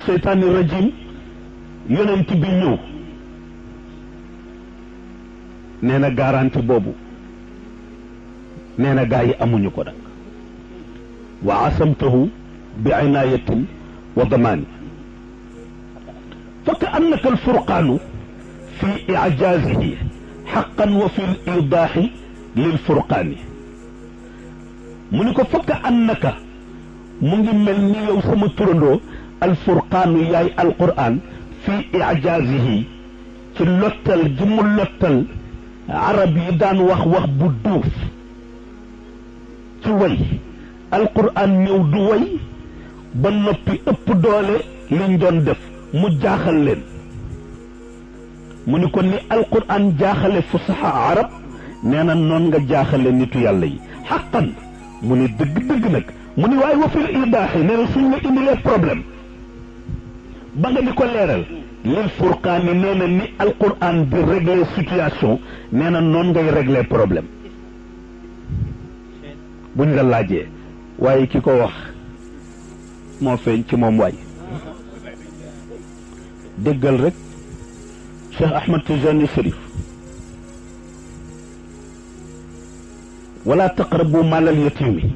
seytaani rajim yonent bi ñëw nee na garanti boobu nee na gaa yi amuñu ko nag wa asamtahu bi inayatin wa damaani fa ka annaka alfurqaanu fi ijazihi xaqan wa fi lidaaxi lilfurqaani mu ni ko fa ka annaka mu ngi mel ni yow sama turandoo alfurqaanu yaay alquran fi ijazihi ci lottal gi mu lottal arab yi daan wax bu duuf ci way alquran ñëw du way ba noppi ëpp doole liñ doon def mu jaaxal leen mu ni ko ni alquran jaaxale fusaha arab nee na noon nga jaaxale nitu yàlla yi xaqan mu ni dëgg-dëgg nag mu ni waaye wa fil idaaxi nee na suñ la indilee problème ba nga di ko leeral lil furqaan yi nee na ni alquran di régler situation nee na noon ngay régler problème buñ la laajee waaye ki ko wax moo feeñ ci moom waay déggal rek Cheikh Ahmad Tijani Chérif wala taqrabu maalal yatimi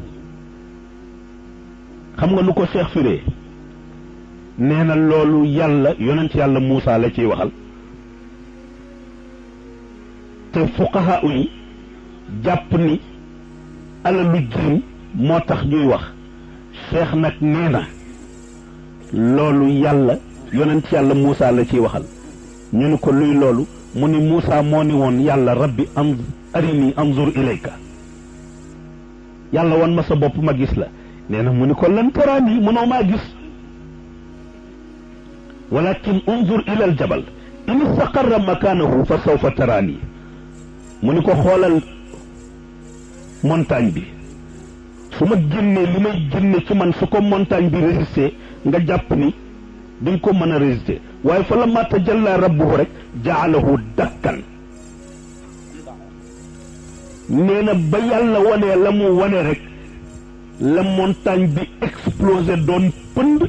xam nga nu ko Cheikh firee nee na loolu yàlla yonent yàlla Muusa la ciy waxal te fuqaha yi jàpp ni alalu jirim moo tax ñuy wax Cheikh nag nee na loolu yàlla yonent yàlla Muusa la ciy waxal ñu ni ko luy loolu mu ni Muusa moo ni woon yàlla rabbi arini anzur ilayka yàlla wan ma sa bopp ma gis la nee na mu ni ko lan taraani mënoo maa gis walakin unzur ila al jabal in istaqarra makanahu fa sawfa taraani mu ni ko xoolal montagne bi su ma génnee li may génne ci man su ko montagne bi résister nga jàpp ni di nga ko mën a résister waaye fa lamma tajalla rabbuhu rek jaalahu dakkan nee na ba yàlla wanee la mu wane rek la montagne bi explosé doon pënd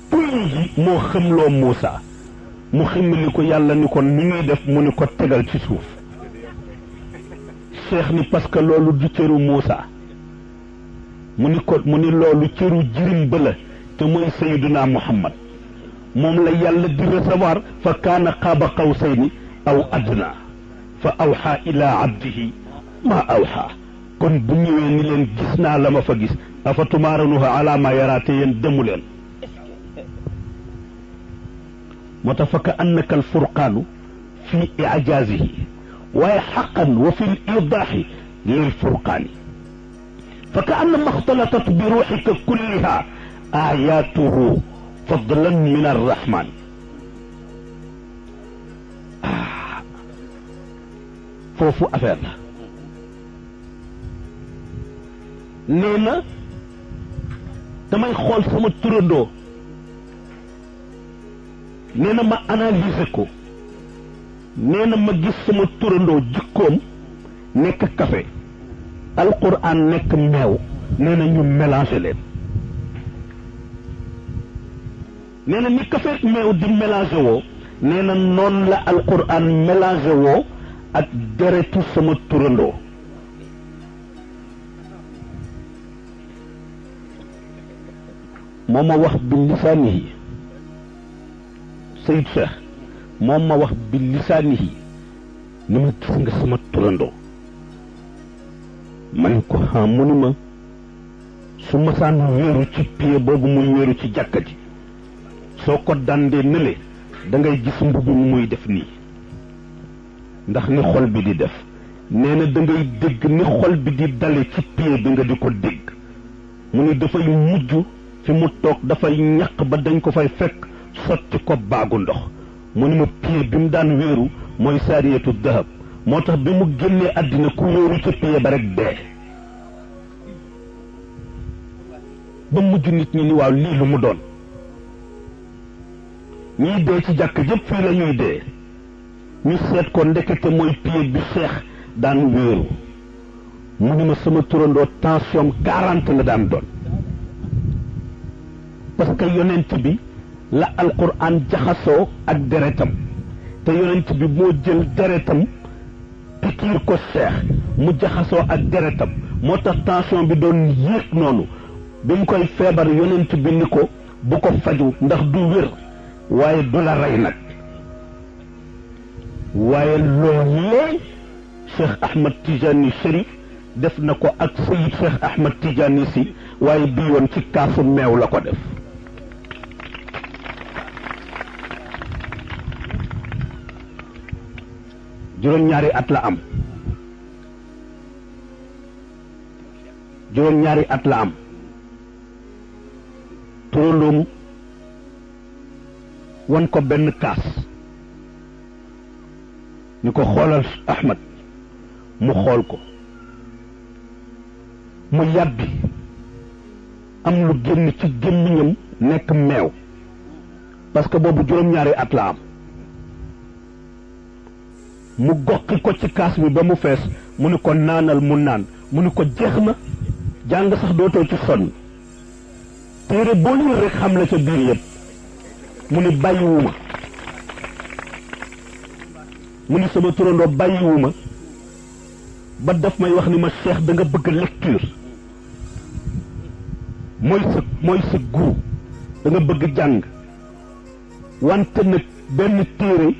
pënd ji moo xamloo Muusa mu ximmili ko yàlla ni ko ni ngay def mu ni ko tegal ci suuf Cheikh ni parce que loolu du cëru Muusa mu ni loolu cëru jirim ba la te mooy Sayyiduna Muhammad moom la yàlla di recevoir fa kaana qaaba qawsayni aw adna fa awxa ila abdihi ma awxa kon bu ñëwee ni leen gis naa la ma fa gis afa tumaaranuha ala ma yaraate yéen demu leen moo tax fa ka annaka alfurqaanu fi ijazihi waaye xaqan wa fi lidaaxi lilfurqaani fa ka annama ixtalatat bi ruuxika kulliha ayaatuhu fadlan min arrahman foofu affaire la nee na damay xool sama turandoo nee na ma analyser ko nee na ma gis sama turandoo jikkoom nekk café alquran nekk meew nee na ñu mélanger leen nee na ni café ak meew di mélanger woo nee na noonu la alquran mélanger woo ak deretu sama turandoo moo ma wax bi lisaanihi Sayid Cheikh moom ma wax bi lisaanihi ni ma gis nga sama turandoo man ko xam mu ni ma su ma saan wéeru ci pied boobu muy wéeru ci jàkka ji soo ko dandee nële da ngay gis mbubb mi muy def nii ndax ni xol bi di def nee na da ngay dégg ni xol bi di dale ci pied bi nga di ko dégg mu ni dafay mujj fi mu toog dafay ñaq ba dañ ko fay fekk sotti ko baagu ndox mu ni ma pied bi mu daan wéeru mooy saariyatu dahab moo tax bi mu génnee àddina ku wéeru ca pied ba rek dee ba mujj nit ñi ni waaw lii lu mu doon ñiy dee ci jàkk jëpp fii la ñuy dee ñu seet ko ndekete mooy pied bi Cheikh daan wéeru mu ni ma sama turandoo tension 40 la daan doon parce que yonent bi la alquran jaxasoo ak deretam te yonent bi moo jël deretam pikiir ko seex mu jaxasoo ak deretam moo tax tension bi doon yéeg noonu bi mu koy feebar yonent bi ni ko bu ko faju ndax du wér waaye du la rey nag waaye loolee Cheikh Ahmad Tijani Chérif def na ko ak Seyid Cheikh Ahmad Tijani si waaye bi yoon ci kaasu meew la ko def juróom-ñaari at la am juróom-ñaari at la am turandoom wan ko benn kaas ñu ko xoolal Ahmad mu xool ko mu yàbbi am lu génn ci gémmiñam nekk meew parce que boobu juróom-ñaari at la am mu goqi ko ci kaas bi ba mu fees mu ni ko naanal mu naan mu ni ko jeex na jàng sax dootoo ci sonn téere boo liir rek xam la ca biir yëpp mu ni bàyyiwuma mu ni sama turandoo bàyyiwuma ba daf may wax ni ma Cheikh da nga bëgg lecture mooy sa guru da nga bëgg jàng wante nag benn téere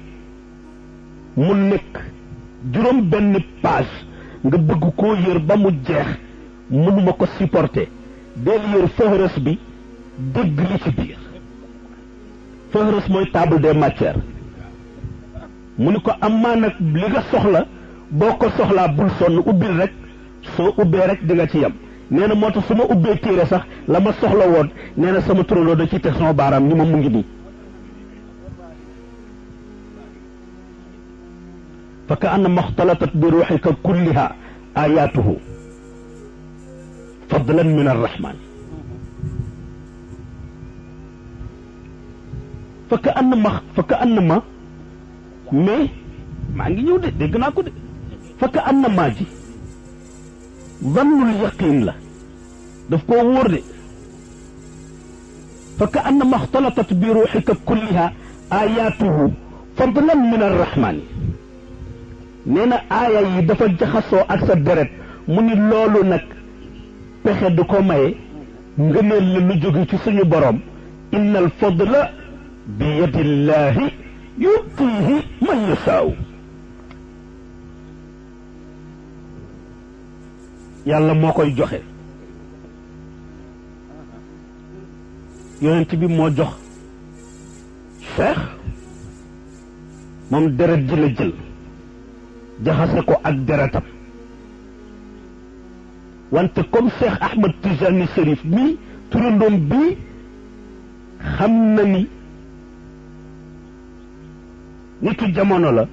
mu nekk juróom benn page nga bëgg koo yër ba mu jeex mënuma ko supporter del yër fëhërës bi dégg li ci biir fëhërës mooy table des matières mu ni ko amaa nag li nga soxla boo ko soxlaa bul sonn ubbil rek soo ubbee rek di nga ci yem nee na moo tax su ma ubbee téere sax la ma soxla woon nee na sama turandoo da ci teg sama baaraam ni ma mu ngi nii fa ka annama ixtalatat bi ruuxika kulliha ayaatuhu fadlan min arrahman fa ka annama mais maa ngi ñëw de dégg naa ko de fa ka annama ji zannul yaqin la daf koo wóor de fa ka annama ixtalatat bi ruuxika kulliha ayaatuhu fadlan min arrahman nee na aaya yi dafa jaxasoo ak sa deret mu ni loolu nag pexe du ko maye ngëneel la lu jóge ci suñu borom inna al fadla bi yadillahi yutihi man yasaaw yàlla moo koy joxe yonent bi moo jox Cheikh moom deret ji la jël jaxase ko ak deretam wante comme Cheikh Ahmad Tijani Chérif mi turandoom bii xam na ni nitu jamono la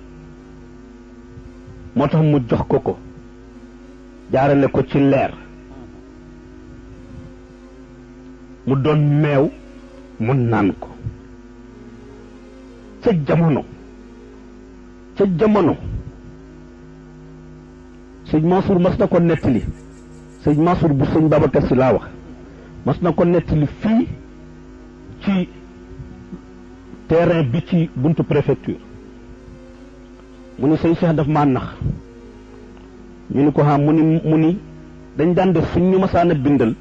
moo tax mu jox ko jaarale ko ci leer mu doon meew mu naan ko ca jamono sëñ Mansour mas na ko nettali sëñ Mansour bu sëñ Babacar Si laa wax mas na ko nettali fii ci terrain bi ci buntu préfecture mu ni sëñ Cheikh daf maa nax ñu ni ko xam mu ni dañ daan def suñ ñu masaan a bindam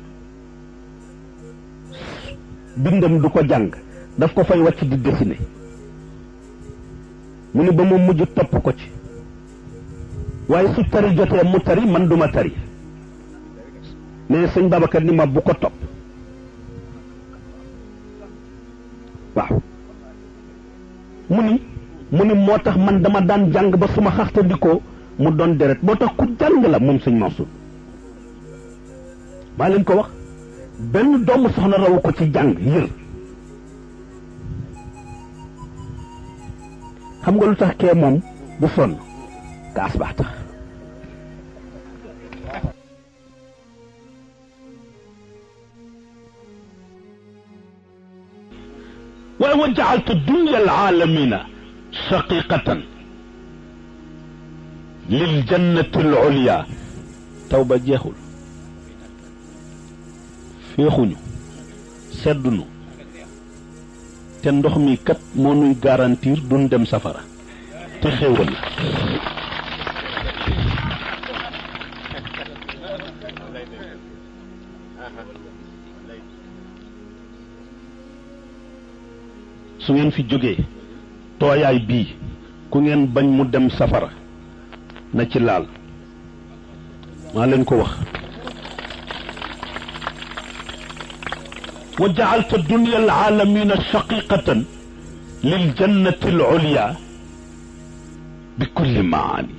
du ko jàng daf ko fay wàcc di dessiner mu ni ba mu mujj topp ko ci waaye su tari jotee mu tari man duma tari ne sëñ Babacar ni ma bu ko topp waaw mu ni moo tax man dama daan jàng ba suma xaxtandikoo mu doon deret moo tax ku jàng la moom sëñ Mansour maa leen ko wax benn doomu soxna rawu ko ci jàng yër xam nga lu tax kee moom bu sonn kaas baa tax waaye wa jaaltu dunya alaalamina shaqiqatan lil jannati al ulya taw ba jeexul féexuñu seddunu te ndox mi kat moo nuy garantir duñ dem safara te xéewal la su ngeen fi jógee tooyaay bii ku ngeen bañ mu dem safara na ci laal maa leen ko wax wa ja'alta dunya al-aalamina shaqiqatan lil jannati al-ulya bi kulli maani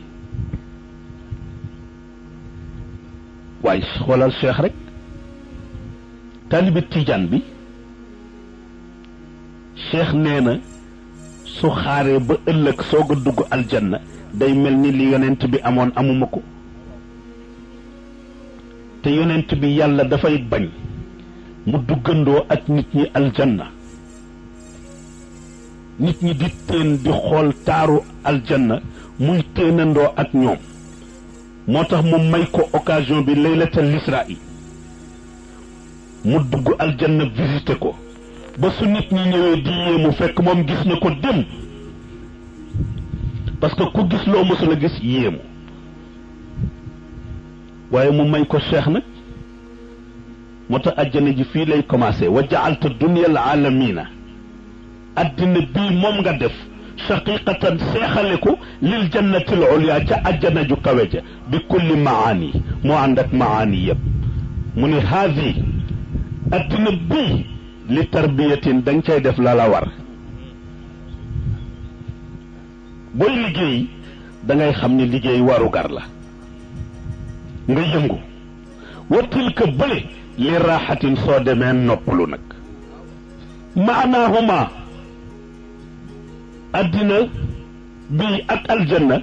waaye xoolal cheikh rek taalibi tijaan bi cheikh nee na su xaaree ba ëllëg soog a dugg aljanna day mel ni li yonent bi amoon amuma ko te yonent bi yàlla dafay bañ mu duggandoo ak nit ñi aljanna nit ñi di teen di xool taaru aljanna muy téenandoo ak ñoom moo tax mu may ko occasion bi laylatal israa mu dugg aljanna visité ko ba su nit ñi ñëwee di yéemu fekk moom gis na ko dem parce que ku gis loo mësul a gis yéemu waaye mu may ko cheikh nag moo tax àjjana ji fii lay commencé wa ja'alta dunya al aalamina addina bii moom nga def shaqiqatan seexale ko lil jannati al ulya ca àjjana ju kawe ja bi kulli maani moo ànd ak maani yëpp mu ne haadi addina bii li tarbiyatin da nga cay def la la war booy liggéey da ngay xam ni liggéey warugar la nga yëngu wa tilka bële li raaxatin soo demee noppalu nag maanaahuma addina bii ak aljanna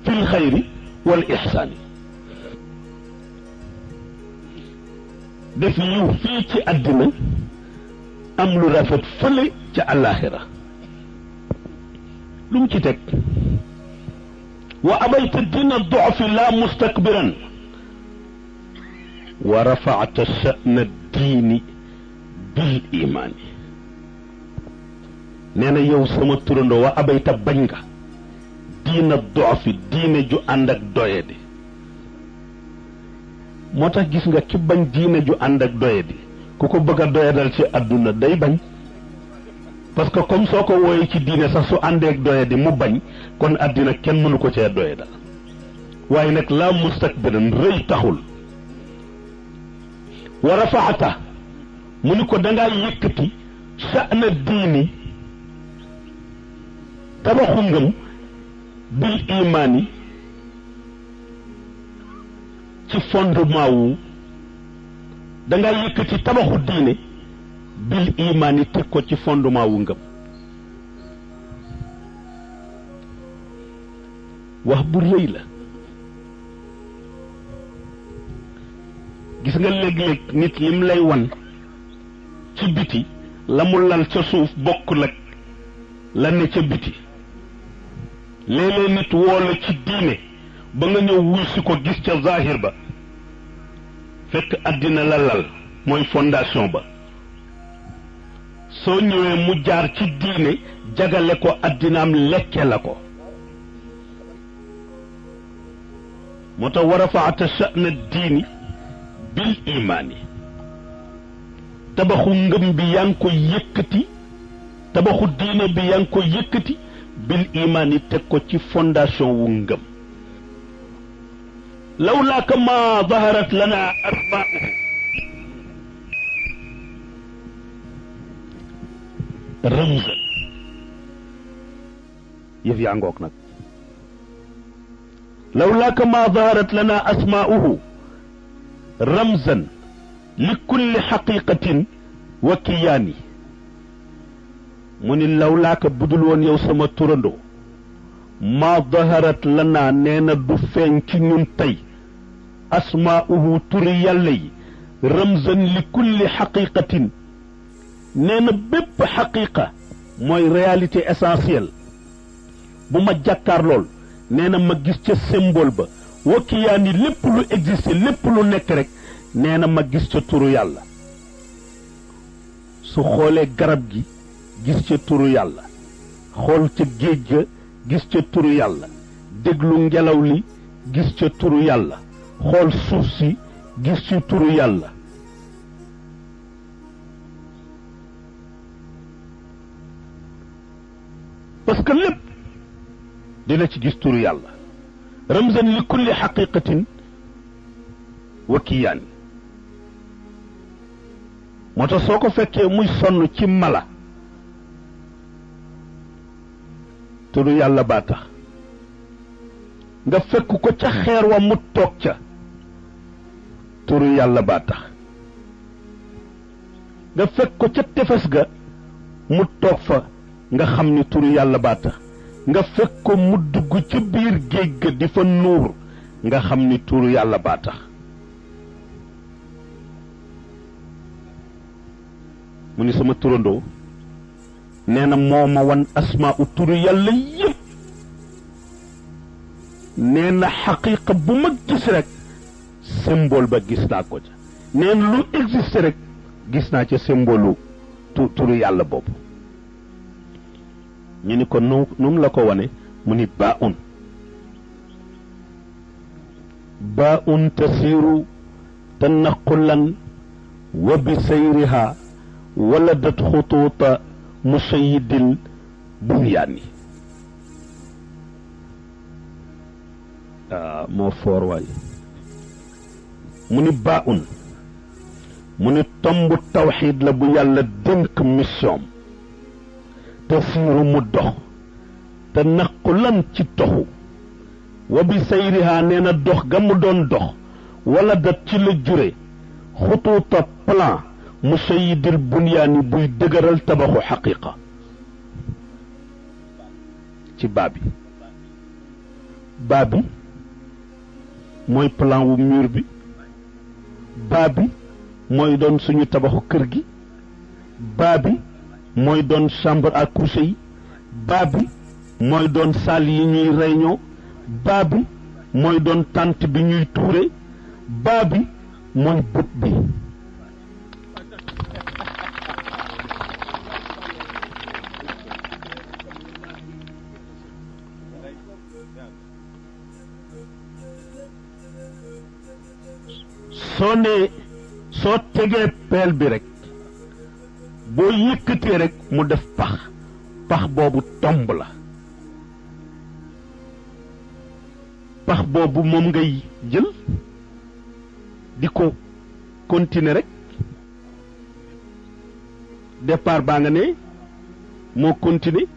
fil xayri wal ixsaani def yiw fii ci àddina am lu rafet fële ca àllaaxira lu mu ci teg wa abayta dina dofi la mustakbiran wa rafaata sha'na diini bil imaani nee na yow sama turandoo wa abayta bañ nga diina dofi diine ju ànd ak doyadi moo tax gis nga ki bañ diine ju ànd ak doyadi ku ko bëgg a doyadal ci àdduna day bañ parce que comme soo ko wooyee ci diine sax su àndeek doyadi mu bañ kon àddina kenn mënu ko cee doyadal waaye nag laa mustakbiran rëy taxul wa rafaata mu ni ko dangaa yëkkati sha'na diini tabaxu ngëm bil imaani ci fondement wu dangaa yëkkati tabaxu diine bil imaani teg ko ci fondement wu ngëm wax bu rëy la gis nga léeg-léeg nit lim lay wan ci biti la mu lal ca suuf bokkul ak la ne ca biti léeg-léeg nit woo la ci diine ba nga ñëw wuy si ko gis ca zahir ba fekk àddina la lal mooy fondation ba soo ñëwee mu jaar ci diine jagale ko àddinaam lekke la ko moo tax wa rafaata sha'na diini bil imaani tabaxu ngëm bi yaa ngi ko yëkkati tabaxu diine bi yaa ngi ko yëkkati bil imaani teg ko ci fondation wu ngëm lawlaaka ma zaharat lana asmaa'uhu ramzan yëf yaa ngoog nag lawlaaka ma zaharat lana asmaa'uhu ramzan li kulli xaqiqatin wa kiyaani mu ni lawlaaka budul woon yow sama turandoo ma zaharat lana nee na du feeñ ci ñun tey asmaa'uhu turi yàlla yi ramzan li kulli xaqiqatin nee na bépp xaqiqa mooy réalité essentielle bu ma jàkkaar lool nee na ma gis ca symbole ba wakkiyaani lépp lu existe lépp lu nekk rek nee na ma gis ca turu yàlla su xoolee garab gi gis ca turu yàlla xool ca géej ga gis ca turu yàlla déglu ngelaw li gis ca turu yàlla xool suuf si gis ci turu yàlla parce que lépp dina ci gis turu yàlla ramzan li kulli xaqiqatin wa kiyaan moo tax soo ko fekkee muy sonn ci mala turu yàlla baa tax nga fekk ko ca xeer wa mu toog ca turu yàlla baa tax nga fekk ko ca tefes ga mu toog fa nga xam ni turu yàlla baa tax nga fekk ko mu dugg ca biir géej ga di fa nuur nga xam ni turu yàlla baa tax mu ni sama turandoo nee na moo ma wan asmaa u turu yàlla yëpp nee na xaqiiqa bu ma gis rek symbole ba gis naa ko ca nee na lu existe rek gis naa ca symbole turu yàlla boobu ñu ni ko nu mu la ko wane mu ni baa un tasiiru tanaqulan wa bi sayriha waladat xutuuta musayidil bunyaani moo foor waay mu ni baa un mu ni tomb tawxiid la bu yàlla dénk mission tasiiru mu dox te naqulan ci toxu wa bi sayriha nee na dox ga mu doon dox wala dat ci la jure xutuuta plan musayidil bunyaani buy dëgëral tabaxu xaqiqa ci baa bi mooy plan wu mur bi baa bi mooy doon suñu tabaxu kër gi baa bi mooy doon chambre à coucher yi baa bi mooy doon salle yi ñuy réunion baa bi mooy doon tente bi ñuy tuure baa bi mooy bët bi soo tegee peel bi rek boo yëkkatee rek mu def pax boobu tomb la pax boobu moom ngay jël di ko continuer rek départ baa nga ne moo continuer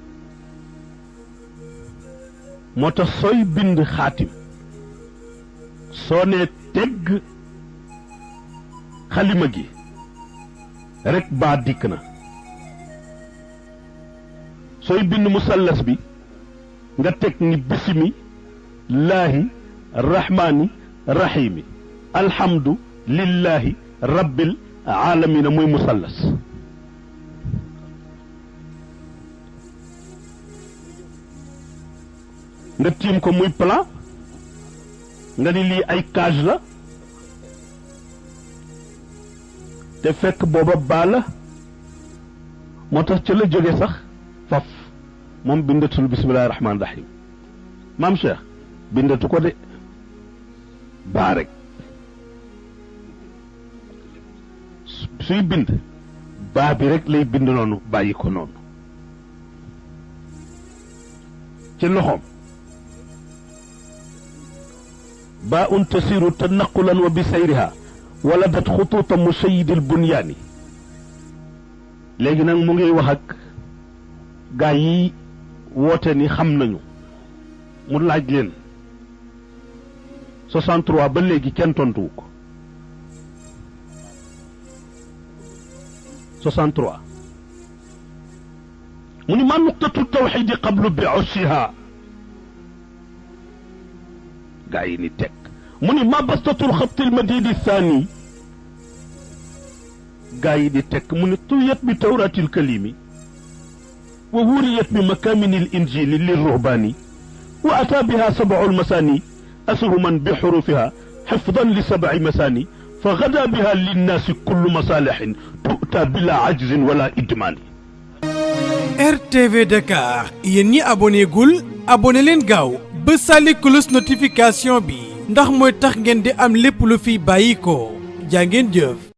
moo tax sooy bind xaatim soo nee tegg xalima gi rek baa dikk na sooy bind musallas bi nga teg ni bisimi laahi rahmaani rahiimi alhamdu lillahi rabbil aalamiina muy musallas nga tiim ko muy plan nga ni lii ay cage la te fekk booba baa la moo tax ca la jóge sax faf moom bindatul bismillahi rahmaani rahim maam Cheikh bindatu ko de baa rek suy bind baa bi rek lay bind noonu bàyyi ko noonu ci loxoom baa un tasiru tanaqulan wa bi sayriha waladat xutuuta musayidil bunyaani léegi nag mu ngi wax ak gaa yi woote ni xam nañu mu laaj leen 63 ba léegi kenn tontuwu ko 63 mu ni ma nuqtatu tawxidi qablu bi ussiha gaa yi ni teg mu ni ma bastatul xabtil madidi thani gaa yi di tekk mu ni tuyat bi tawratil kalimi wa wuriyat bi makaminil injili lirruhbani wa ata biha sab'ul masani asruman bi xurufiha xifdan li sab'i masani fa gada biha linnaasi kullu masalihin tu'ta bila ajzin wala idmani. RTV Dakar yéen ñi abonné gul abonné leen gaaw ba sàlli cloche notification bi ndax mooy tax ngeen di am lépp lu fi bàyyi ko jaa ngeen jëf.